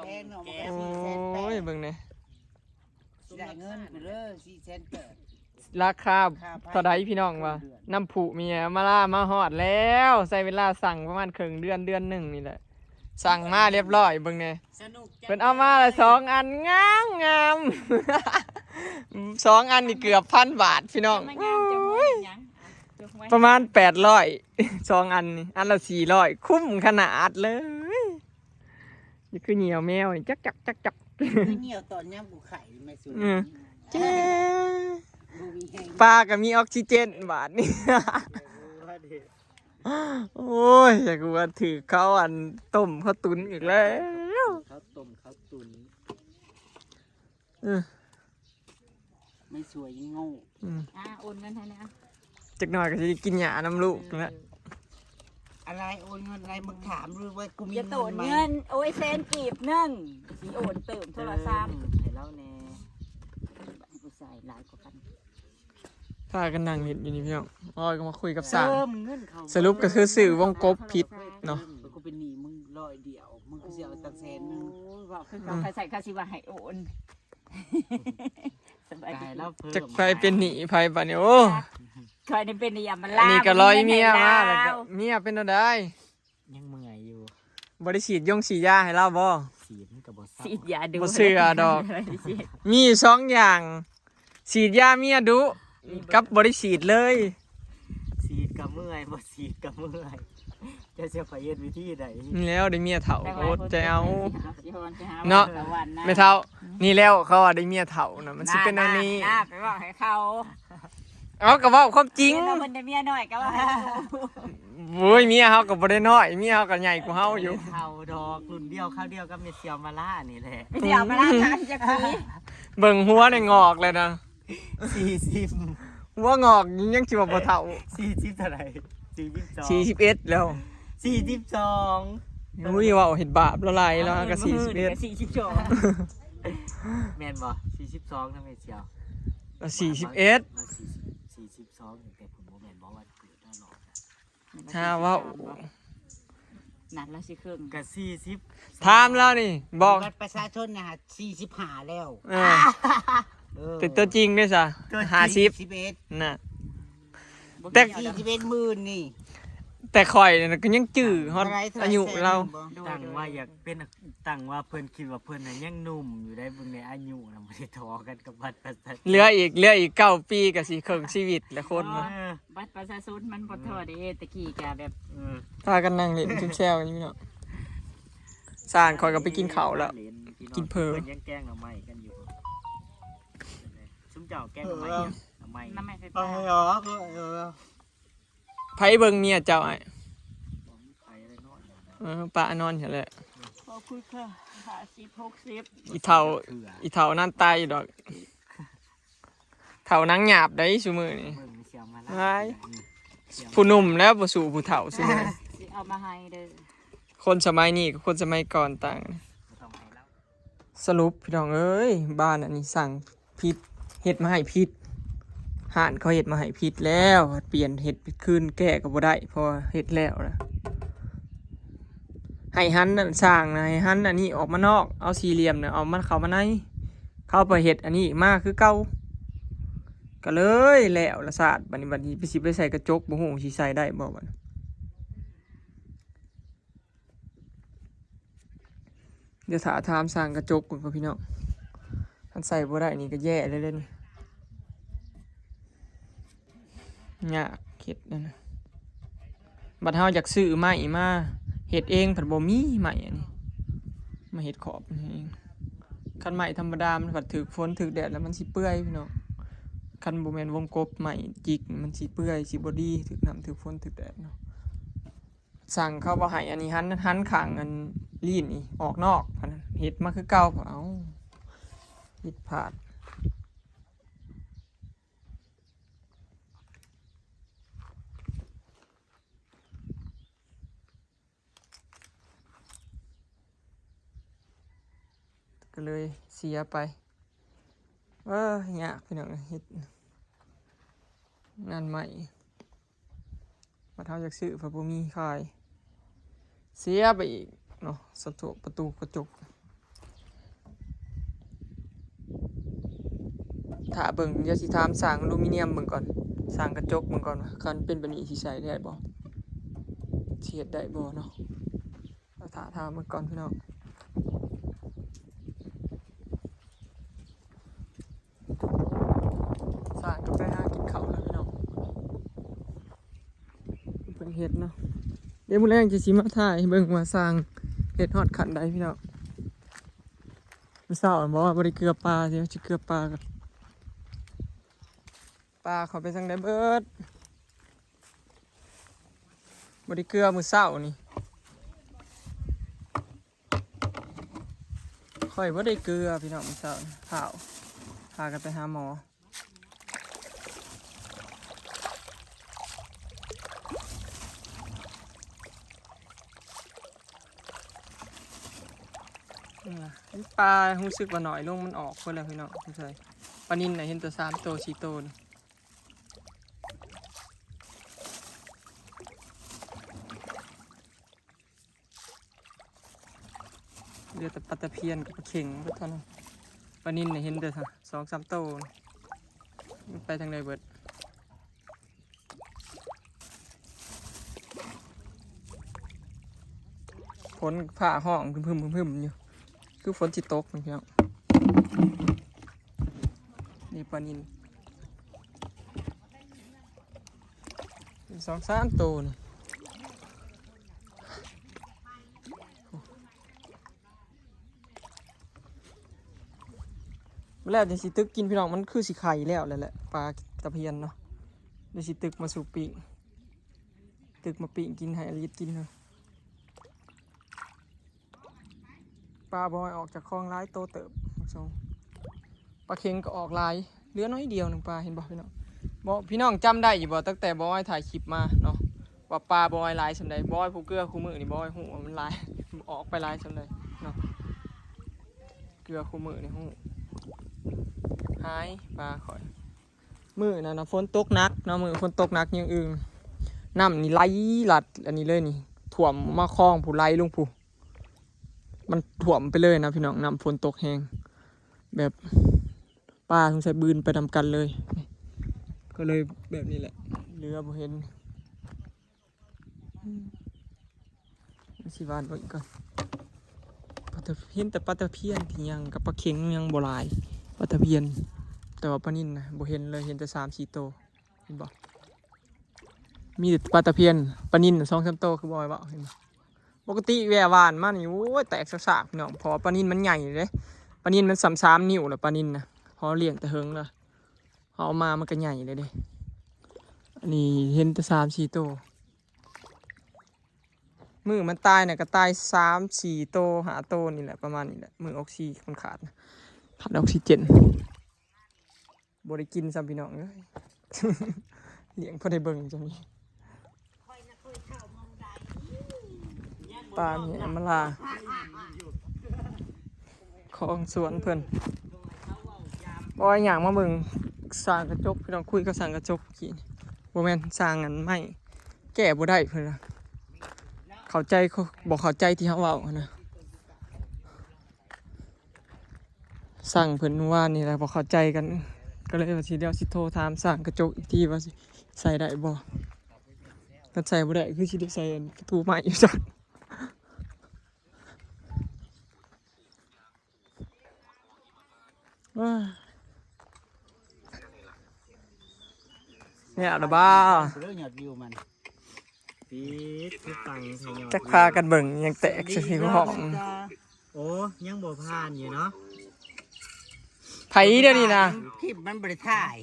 แพงเนาะ มันก็สี่แสนแปด โอ้ย เบิ่งแหน่ สิได้เงินกูเด้อ สี่แสนแปด ราคาเท่าใดพี่น้องวะ น้ำพุเมียมาล่ามาฮอดแล้ว ใช้เวลาสั่งประมาณครึ่งเดือน เดือนหนึ่งนี่แหละ สั่งมาเรียบร้อย เบิ่งแหน่ สนุกจัง เพิ่นเอามาละสองอัน งามงาม สองอันนี่เกือบพันบาทพี่น้อง มันงามจังเว้ย หยัง ประมาณแปดร้อย สองอันนี่ อันละสี่ร้อย คุ้มขนาดเลย นี่คือเหยี่ยวแมวนี่ จักจักจักจัก คือเหยี่ยวตอนยามกูไข่แม่สุด อืม เจ้ บ่มีแฮง ปลาก็มีออกซิเจนบาดนี้ โอ้ย อยากว่าถือเขาอันต้มเขาตุ๋นอีกแล้ว เขาต้มเขาตุ๋น เออ ไม่สวยยิ่งโง่ อืม อ่ะ โอนเงินให้แล้ว จักหน่อยก็สิได้กินหญ้านำลูกนั่นแหละ เออ อะไรโอนเงินอะไร มึงถามดูว่ากูมี อย่าโตน เงินไหม เงิน โอ้ย แสนกีบหนึ่ง สิโอนเติมโทรศัพท์ เออ ให้เราแน่ กูใส่หลายกว่ากัน พากันนั่งเฮ็ดอยู่นี่พี่น้อง อ้อยก็มาคุยกับสร้าง เติมเงินเข้า สรุปก็คือซื้อวงกบผิดเนาะ กูเป็นหนี้มึงร้อยเดียว มึงก็สิเอาตั้งแสนหนึ่ง โอ้ย เว้าคือเขา อืม เขาใส่เขาสิว่าให้โอน สบายดี ตายแล้ว เพิ่ม จักไผเป็นหนี้ไผบัดนี้ โอ้ ข้อยนี่เป็นหนี้อำมาลา อันนี้ก็ร้อยเมียมาแล้วก็ เมียเป็นจั่งใด ยังเมื่อยอยู่ บ่ได้ฉีดยงฉีดยาให้ลาวบ่ ฉีดมันก็บ่เซา ฉีดยาดุ บ่เชื่อดอก บ่ได้ฉีด มีอยู่สองอย่าง ฉีดยาเมียดุ กับบ่ได้ฉีดเลย ฉีดก็เมื่อย บ่ฉีดก็เมื่อย จะสิไปเฮ็ดวิธีใด นี่แล้วได้เมียเฒ่า แต่ว่า ก็อดใจเอา สิหา สิหา เนาะ สวรรค์นะ แม่เฒ่า นี่แล้วเขาว่าได้เมียเฒ่านะ มันสิเป็นอันนี้ น่า น่า ไปเว้าให้เขา เอาก็เว้าความจริง เห็นว่าเพิ่นได้เมียน้อยก็เว้าให้เขา โอ้ย เมียเฮาก็บ่ได้น้อย เมียเฮาก็ใหญ่กว่าเฮาอยู่ เฒ่าดอก รุ่นเดียวคราวเดียวกับแม่เสี่ยวมาล่านี่แหละ แม่เสี่ยวมาล่า สามสิบปี เบิ่งหัวนี่งอกเลยนะ สี่สิบ หัวงอกยังสิว่าบ่เฒ่า สี่สิบเท่าไหร่ สี่สิบสอง สี่สิบเอ็ดแล้ว สี่สิบสอง อุ้ย เว้าเฮ็ดบาปละลายแล้วก็ สี่สิบเอ็ด สี่สิบสอง แม่นบ่ สี่สิบสอง นำแม่เสี่ยว แล้ว สี่สิบเอ็ด แล้ว สี่สิบ สี่สิบสอง ตั้งแต่ผมบ่แม่นบ่ว่าเกิดแล้วหรอก ถ้าเว้า นั่นละสิครึ่ง ก็ สี่สิบ ถามแล้วนี่ บอก บัตรประชาชนนะฮะ สี่สิบห้า แล้ว เออ เออ แต่ตัวจริงเด้ซะ ตัวจริง ห้าสิบ สิบเอ็ด น่ะ บ่ แต่ มี สี่สิบเอ็ดหมื่นนี่ แต่ข่อยน่ะก็ยังจื้อฮอด เท่าไหร่ เท่าไหร่ อายุ แสน ลาว หนึ่งบ่ ตั้งว่าอยากเป็น ตั้งว่าเพิ่นคิดว่าเพิ่นน่ะยังหนุ่มอยู่ได้ เบิ่งในอายุน่ะบ่ได้ทอกันกับบัตรประชาชน เหลืออีก เหลืออีกเก้าปีก็สิครึ่งชีวิตแล้วคนน่ะ เออ บัตรประชาชนมันบ่ทอเด้ ตะกี้ก็แบบ เออ พากันนั่งเล่นแซวๆอยู่เนาะ ซ่านข้อยก็ไปกินข้าวแล้ว กินเผลอ เพิ่นยังแกงหน่อไม้กันอยู่ ซุมเจ้าแกงหน่อไม้หยัง หน่อไม้ หน่อไม้ไฟฟ้า ไผเบิ่งเมียเจ้าอ้าย เออ ปะนอนหั่นแหละ ขอบคุณค่ะ ห้าสิบ หกสิบ อีเฒ่า อีเฒ่านั่นตายอยู่ดอก เฒ่านังหยาบได้ซุมื้อนี้ เบิ่งเสี่ยวมาล่า ว้าย ผู้หนุ่มแล้วบ่สู้ผู้เฒ่าซุมื้อ สิเอามาให้เด้อ คนสมัยนี้กับคนสมัยก่อนต่าง บ่ต้องให้เรา สรุปพี่น้องเอ้ย บ้านอันนี้สั่งผิด เฮ็ดมาให้ผิด ร้านเขาเฮ็ดมาให้ผิดแล้ว เปลี่ยนเฮ็ดคืน แก้ก็บ่ได้ เพราะว่าเฮ็ดแล้วนะ ให้หันนั่น สร้างนะ ให้หันอันนี้ออกมานอก เอาสี่เหลี่ยมน่ะ เอามันเข้ามาใน เขาไปเฮ็ดอันนี้มาคือเก่า ก็เลยแล้วละซาด บัดนี้ บัดนี้ไปสิไปใส่กระจก บ่ฮู้สิใส่ได้บ่บัดนี้ เดี๋ยวถ้าถามสร้างกระจกก่อนพี่น้อง คันใส่บ่ได้นี่ก็แย่เลยเด้นี่ ยากเฮ็ดนั่นน่ะ บัดเฮาอยากซื้อไม้มาเฮ็ดเอง ผัดบ่มีไม้อันนี้ มาเฮ็ดขอบนี่เอง คันไม้ธรรมดามันผัดถืกฝนถืกแดดแล้วมันสิเปื่อยพี่น้อง คันบ่แม่นวงกบไม้จิกมันสิเปื่อย สิบ่ดี ถืกน้ำถืกฝนถืกแดดเนาะ สั่งเขาบ่ให้อันนี้หัน หันข้างอันลีนนี่ออกนอก อันนั้นเฮ็ดมาคือเก่า เอ้า ผิดพลาด ก็เลยเสียไป เอ้อ ยากพี่น้อง เฮ็ดงานใหม่ บัดเฮาอยากซื้อ ผัดบ่มีขาย เสียไปอีกเนาะ สะโถกประตูกระจก ຖ້າເບິ່ງ ດຽວຊິຖາມຊ່າງອາລູມີນຽມເບິ່ງກ່ອນ ຊ່າງກະຈົກເບິ່ງກ່ອນວ່າ ຄັນເປັນແບບນີ້ຊິໃສ່ໄດ້ບໍ່ ຊິເຮັດໄດ້ບໍ່ເນາະ. ຖ້າຖາມເບິ່ງກ່ອນພີ່ນ້ອງ. ຊ່າງກໍໄປຫາກິນເຂົ້າແລ້ວພີ່ນ້ອງ ເພິ່ນເຮັດເນາະ. ດຽວມື້ແລງຈະຊິມາຖ່າຍໃຫ້ເບິ່ງວ່າຊ່າງເຮັດຮອດຂັ້ນໃດພີ່ນ້ອງ. ມື້ເຊົ້າບອກວ່າບໍ່ໄດ້ເກືອປາ ຊິເກືອປາ ປາເຂົາໄປທາງໃດເບິດ. ບໍ່ໄດ້ເກືອມື້ເຊົ້ານີ້ ຂ້ອຍບໍ່ໄດ້ເກືອພີ່ນ້ອງ ມື້ເຊົ້ານີ້ ພ້າວ ພາກັນໄປຫາໝໍ. ເອີ ປາຮູ້ສຶກວ່າໜ້ອຍລົງ ມັນອອກເບິດແລ້ວພີ່ນ້ອງ. ປານິນນະເຫັນແຕ່ສາມໂຕ ສີ່ໂຕນີ້. ເຫຼືອແຕ່ປາຕະພຽນກັບປາເຂັງເບິດເທົ່ານັ້ນ. ປານິນນີ້ເຫັນແຕ່ສອງສາມໂຕ ໄປທາງໃດເບິດ. ຝົນຟ້າຮ້ອງຮຶມໆໆໆຢູ່ ຄືຝົນຊິຕົກນີ້ພີ່ນ້ອງ. ນີ້ປານິນ ມີສອງສາມໂຕນີ້. ແລ້ວຈັ່ງຊິຕຶກກິນພີ່ນ້ອງ ມັນຄືຊິໄຂ່ແລ້ວແຫຼະ ປາຕະພຽນເນາະ. ດຽວຊິຕຶກມາສູ່ປີ້ງ ຕຶກມາປີ້ງກິນໃຫ້ອາລິດກິນເນາະ. ປາບອຍອອກຈາກຄອງຫຼາຍໂຕເຕີບ ປາເຂັງກໍອອກຫຼາຍ ເຫຼືອໜ້ອຍດຽວໜຶ່ງປາ ເຫັນບໍ່ພີ່ນ້ອງ. ບໍ່ ພີ່ນ້ອງຈຳໄດ້ຢູ່ບໍ່ ຕັ້ງແຕ່ບອຍຖ່າຍຄລິບມາເນາະ ວ່າປາບອຍຫຼາຍສ່ຳໃດ. ບອຍຜູ້ເກືອຄູ່ມື້ນີ້ ບອຍຮູ້ວ່າມັນຫຼາຍ ອອກໄປຫຼາຍສ່ຳໃດເນາະ. ເກືອຄູ່ມື້ນີ້ຮູ້ ຫາຍປາຂ້ອຍ. ມື້ນັ້ນນະຝົນຕົກໜັກເນາະ ມື້ຝົນຕົກໜັກຍິງອຶ່ງ ນ້ຳນີ້ໄຫຼຫຼັດອັນນີ້ເລີຍນີ້ ຖ້ວມມາຄອງພຸ້ນ ໄຫຼລົງພຸ້ນ. ມັນຖ້ວມໄປເລີຍນະພີ່ນ້ອງ ນ້ຳຝົນຕົກແຮງ ແບບປາສົງໄສບືນໄປນຳກັນເລີຍ ກໍເລີຍແບບນີ້ແຫຼະ ເຫຼືອບໍ່ເຫັນ. ອືມ ຊິຫວ່ານເບິ່ງກ່ອນ ປາຕະ ເຫັນແຕ່ປາຕະພຽນທີ່ຍັງກັບປາເຂັງຍັງບໍ່ຫຼາຍ ປາຕະພຽນ ແຕ່ວ່າປານິນນະບໍ່ເຫັນເລີຍ ເຫັນແຕ່ສາມສີ່ໂຕ ເຫັນບໍ່? ມີແຕ່ປາຕະພຽນ ປານິນສອງສາມໂຕ ຄືບອຍເວົ້າ ເຫັນບໍ່? ປົກກະຕິແວ່ຫວ່ານມານີ້ ໂອ້ຍ ແຕກຊາກໆ ພີ່ນ້ອງ ເພາະວ່າປານິນມັນໃຫຍ່ເດ້ ປານິນມັນສ່ຳສາມນິ້ວແລ້ວ ປານິນນະ ເພາະລ້ຽງແຕ່ເຫິງແລ້ວ ເຮົາເອົາມາມັນກໍໃຫຍ່ເລີຍເດ້. ອັນນີ້ເຫັນແຕ່ສາມສີ່ໂຕ ມື້ມັນຕາຍນະກໍຕາຍສາມສີ່ໂຕຫ້າໂຕນີ້ແຫຼະ ປະມານນີ້ແຫຼະ ມື້ອອກຊີມັນຂາດ ຂາດອອກຊີເຈນ. ບໍ່ໄດ້ກິນຊ້ຳພີ່ນ້ອງເອີຍ ລ້ຽງພໍໄດ້ເບິ່ງຊ້ຳນີ້. ປາແມ່ມາລາ ຂອງສວນເພິ່ນ. ບອຍຍ່າງມາເບິ່ງຊ່າງກະຈົກ ພີ່ນ້ອງ ຄຸຍກັບຊ່າງກະຈົກກີ້ ບໍ່ແມ່ນຊ່າງອັນໄມ້ ແກ້ບໍ່ໄດ້ເພິ່ນວ່າ ເຂົ້າໃຈ ບໍ່ເຂົ້າໃຈທີ່ເຮົາເວົ້າຫັ້ນນະ. ຊ່າງເພິ່ນມື້ວານນີ້ລະບໍ່ເຂົ້າໃຈກັນ ກໍເລີຍວ່າຊິ ດຽວຊິໂທຖາມຊ່າງກະຈົກອີກທີວ່າຊິໃສ່ໄດ້ບໍ່ ຄັນໃສ່ບໍ່ໄດ້ຄືຊິໄດ້ໃສ່ປະຕູໄມ້ຢູ່ຈັກ. ແລ້ວລະບໍ່? ເບິ່ງຍອດວິວມັນ ປິດຄືຟັງແທ້ຍອດ ຈັກພາກັນເບິ່ງ ຍັງແຕກໃສ່ຫ້ອງ. ໂອ້ ຍັງບໍ່ຜ່ານຢູ່ເນາະ. ໃຜດຽວນີ້ນະ? ຄລິບມັນບໍ່ໄດ້ຖ່າຍ.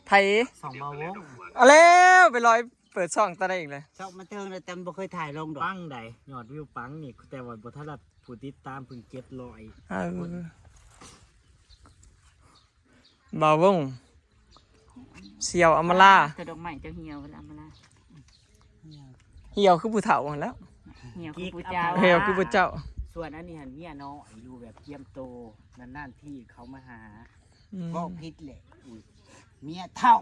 ໃຜ? ສອງບ່າວວົງ. ເອົາແລ້ວ ໄປລອຍເປີດຊ່ອງຕາໃດອີກແລ້ວ? ຊ່ອງມັນເຖິງແລ້ວ ແຕ່ມັນບໍ່ເຄີຍຖ່າຍລົງດອກ. ປັງໃດ໋ ຍອດວິວປັງນີ້ ແຕ່ວ່າບໍ່ທັນໄດ້ຜູ້ຕິດຕາມເພິ່ງເຈັດຮ້ອຍ ເອີ ຄົນ. ບ່າວວົງ ສ່ຽວອຳມາລາ ແຕ່ດອກໄມ້ເຈົ້າຫ່ຽວແລ້ວອຳມາລາ ຫ່ຽວຄືຜູ້ເຖົ້າຫັ້ນແຫຼ້ວ ຫ່ຽວຄືຜູ້ເຈົ້າ ຫ່ຽວຄືຜູ້ເຈົ້າ. ສ່ວນອັນນີ້ຫັ້ນເມຍນ້ອຍຢູ່ແບບກຽມໂຕ ນານໆທີເຂົາມາຫາ. ອືມ ເວົ້າຜິດແຫຼະ ເມຍເຖົ້າ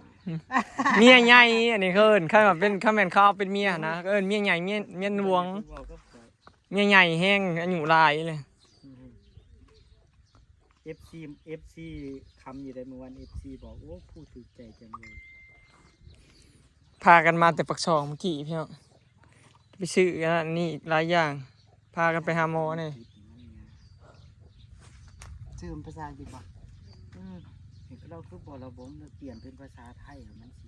ເມຍໃຫຍ່ ອັນນີ້ເອີ້ນ ຄັນວ່າເປັນ ຄັນແມ່ນເຂົາເອົາເປັນເມຍນະ ເອີ້ນເມຍໃຫຍ່ ເມຍ ເມຍຫຼວງ ເມຍໃຫຍ່ແຮງ ອາຍຸຫຼາຍເລີຍ. ອືມ. ເອັຟຊີ ເອັຟຊີ ຄຳຢູ່ໃດ ມື້ວານ ເອັຟຊີ ບອກ ໂອ້ ຜູ້ຖືກໃຈຈັງເລີຍ. ພາກັນມາແຕ່ປາກຊ່ອງເມື່ອກີ້ພີ່ນ້ອງ ໄປຊື້ອັນນັ້ນນີ້ຫຼາຍຢ່າງ ພາກັນໄປຫາໝໍແດ່. ຊື່ພາສາອັງກິດບໍ່? ເອີ ເຫັນເຂົາເຈົ້າຄືບໍ່ລະບົມ ລະປ່ຽນເປັນພາສາໄທ ມັນຊິ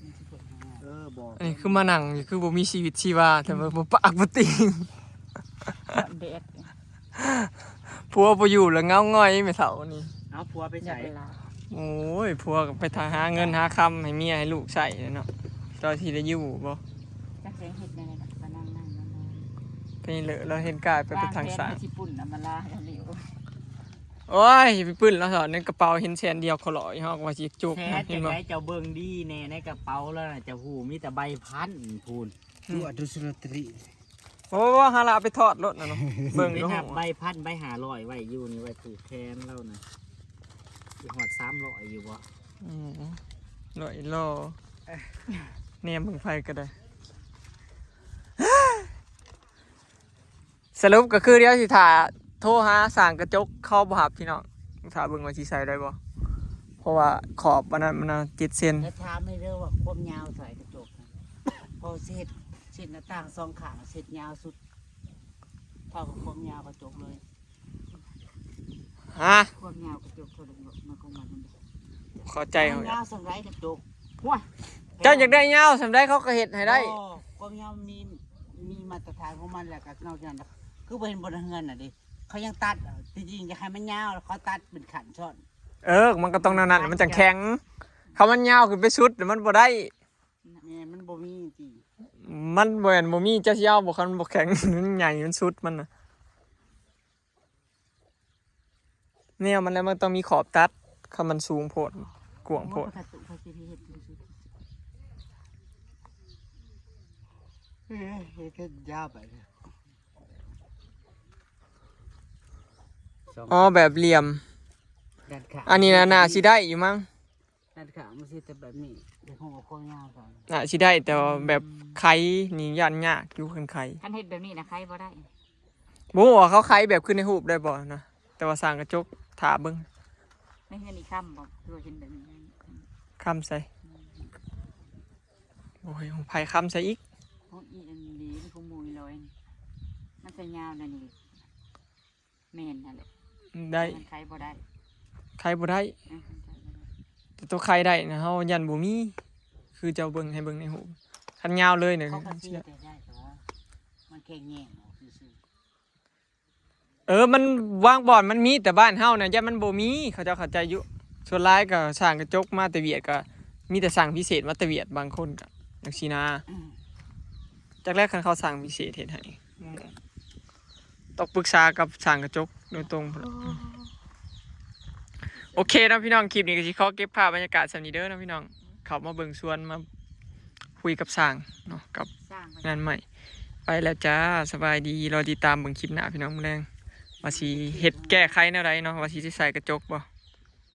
ມັນຊິເປີດຫາ. ເອີ ບອກ ອັນນີ້ຄືມານັ່ງຢູ່ ຄືບໍ່ມີຊີວິດຊີວາ ແຕ່ວ່າບໍ່ປາກບໍ່ຕີງ ຮ້ອນແດດ. ຜົວບໍ່ຢູ່ລະເຫງົາຫງອຍແມ່ເຖົ້ານີ້. ເອົາຜົວໄປໃສ? ໂອ້ຍ ຜົວກໍໄປຫາເງິນຫາຄຳໃຫ້ເມຍໃຫ້ລູກໃຊ້ແຫຼະເນາະ ເຈົ້າຊິໄດ້ຢູ່ບໍ່? ຈັກຊິເຮັດແນວໃດ ກໍນັ່ງໆ ນອນໆ ໄປເລີະ ລາວເຫັນກາຍໄປ ວາງແຜນ ເປັນທາງສາຍ ຊິປຸ້ນນຳມາລາໃຫ້ເຮົານີ້. ໂອ້ຍ ຢ່າໄປປຶ້ນລະເຖາະ ໃນກະເປົາເຫັນແສນດຽວ ຂໍຫຼ້ອຍ ເຮົາກໍວ່າຊິຈຸກ ແທ້ ເຫັນບໍ່? ຈັ່ງໃດເຈົ້າເບິ່ງດີແດ່ ໃນກະເປົາລະນະ ເຈົ້າຮູ້ ມີແຕ່ໃບພັນພຸ້ນ ຕົວະດູສະໂລດເຕີຣີ. ໂອ້ ຫາລະເອົາໄປທອດໂລດນະເນາະ ເບິ່ງ ໄປນັບໃບພັນ ໃບຫ້າຮ້ອຍໄວ້ຢູ່ນີ້ ໄວ້ຜູກແຂນລາວນະ ຊິຮອດສາມຮ້ອຍຢູ່ບໍ່? ອືມ ຮ້ອຍລໍ ແນມເບິ່ງໃຜກໍໄດ້. ສະຫຼຸບກໍຄືດຽວຊິຖ້າໂທຫາຊ່າງກະຈົກ ເຂົາບໍ່ຮັບພີ່ນ້ອງ ຖ້າເບິ່ງວ່າຊິໃສ່ໄດ້ບໍ່ ເພາະວ່າຂອບອັນນັ້ນມັນນະ ເຈັດເຊັນ. ແລ້ວຖາມໃຫ້ເດີວ່າຄວາມຍາວເທົ່າໃດກະຈົກນະ ເພາະຊິເຮັດ ຊິເຮັດໜ້າຕ່າງສອງຂ້າງ ຊິເຮັດຍາວສຸດ ເທົ່າກັບຄວາມຍາວກະຈົກເລີຍ. ຮະ? ຄວາມຍາວກະຈົກເທົ່າໃດ ມັນຂອງມັນ ເຂົ້າໃຈ ຄວາມຍາວສ່ຳໃດກະຈົກ? ໂອ້ຍ ເຈົ້າຢາກໄດ້ຍາວສ່ຳໃດ ເຂົາກໍເຮັດໃຫ້ໄດ້. ບໍ່ ຄວາມຍາວມີ ມີມາດຕະຖານຂອງມັນ ແລ້ວກໍນອກຈາກນັ້ນ ຄືບໍ່ເຫັນບໍ່ໃນເຮືອນນະເດ ເຂົາຍັງຕັດ ທີ່ຈິງຢາກໃຫ້ມັນຍາວ ເຂົາຕັດເປັນຂັ້ນຊ້ອນ. ເອີ ມັນກໍຕ້ອງແນວນັ້ນ ມັນຈັ່ງແຂງ ຄັນມັນຍາວຂຶ້ນໄປສຸດ ມັນບໍ່ໄດ້. ແມ່ນ ມັນບໍ່ມີຕິ ມັນບໍ່ແມ່ນບໍ່ມີ ເຈົ້າຊິເອົາບໍ່ ຄັນມັນບໍ່ແຂງ ມັນໃຫຍ່ ມັນສຸດມັນນະ. ແນວມັນແລ້ວ ມັນຕ້ອງມີຂອບຕັດ ຄັນມັນສູງໂພດ ກວ້າງໂພດ. ໂອ້ຍ ເຂົາເຈົ້າເຮັດເປັນຊຸດ ເອີ ເຮັດ ເຮັດຍາວໄປເລີຍ. ອໍ ແບບຫຼ່ຽມ ດ້ານຂ້າງ ອັນນີ້ນະ ໜ້າຊິໄດ້ຢູ່ມັ້ງ. ດ້ານຂ້າງມັນຊິແຕ່ແບບນີ້ ເປັນຫົວກວ້າງຍາວກ່ອນ ໜ້າຊິໄດ້ ແຕ່ວ່າແບບໄຂນີ້ຢ້ານຍາກຢູ່ ຄັນໄຂ ຄັນເຮັດແບບນີ້ນະ ໄຂບໍ່ໄດ້. ບໍ່ຮູ້ວ່າເຂົາໄຂແບບຄືໃນຮູບໄດ້ບໍ່ນະ ແຕ່ວ່າຊ່າງກະຈົກຖ້າເບິ່ງ. ໃນເຮືອນອີ່ຄຳບໍ່ ຄືວ່າເຫັນແບບນີ້ ຄຳໃສ? ອືມ ໂອ້ຍ ຂອງໃຜຄຳໃສອີກ? ຂອງອີອັນນີ້ ຂອງໝູ່ອີລອຍນີ້ ມັນຈະຍາວແນວນີ້. ແມ່ນຫັ້ນແຫຼະ ໄດ້ ມັນໄຂບໍ່ໄດ້ ໄຂບໍ່ໄດ້. ອືມ ມັນໄຂບໍ່ໄດ້ ແຕ່ໂຕໄຂໄດ້ນະ ເຮົາຢ້ານບໍ່ມີ ຄືເຈົ້າເບິ່ງ ໃຫ້ເບິ່ງໃນຮູບ ຄັນຍາວເລີຍນະ ເຂົາກໍຊິໄດ້ ແຕ່ວ່າມັນແຂງແຍງອອກຊື່ໆ. ເອີ ມັນບາງບ່ອນມັນມີ ແຕ່ບ້ານເຮົານະຢ້ານມັນບໍ່ມີ ເຂົາເຈົ້າເຂົ້າໃຈຢູ່. ສ່ວນຫຼາຍກໍຊ່າງກະຈົກມາແຕ່ຫວຽດ ກໍມີແຕ່ຊ່າງພິເສດມາແຕ່ຫວຽດ ບາງຄົນກໍຈັ່ງຊີ້ນະ. ອືມ ຈັກແລ້ວ ຄັນເຂົາຊ່າງພິເສດເຮັດໃຫ້ ອືມ ຕ້ອງປຶກສາກັບຊ່າງກະຈົກໂດຍຕົງພຸ້ນລະ. ໂອເຄເນາະພີ່ນ້ອງ ຄລິບນີ້ກໍຊິຂໍເກັບພາບບັນຍາກາດສ່ຳນີ້ເດີເນາະພີ່ນ້ອງ. ເຂົ້າມາເບິ່ງສວນ ມາຄຸຍກັບຊ່າງເນາະ ກັບງານໃໝ່. ໄປແລ້ວຈ້າ ສະບາຍດີ. ລໍຕິດຕາມເບິ່ງຄລິບໜ້າພີ່ນ້ອງ ມື້ແລງວ່າຊິເຮັດແກ້ໄຂແນວໃດເນາະ ວ່າຊິໃສ່ກະຈົກບໍ່.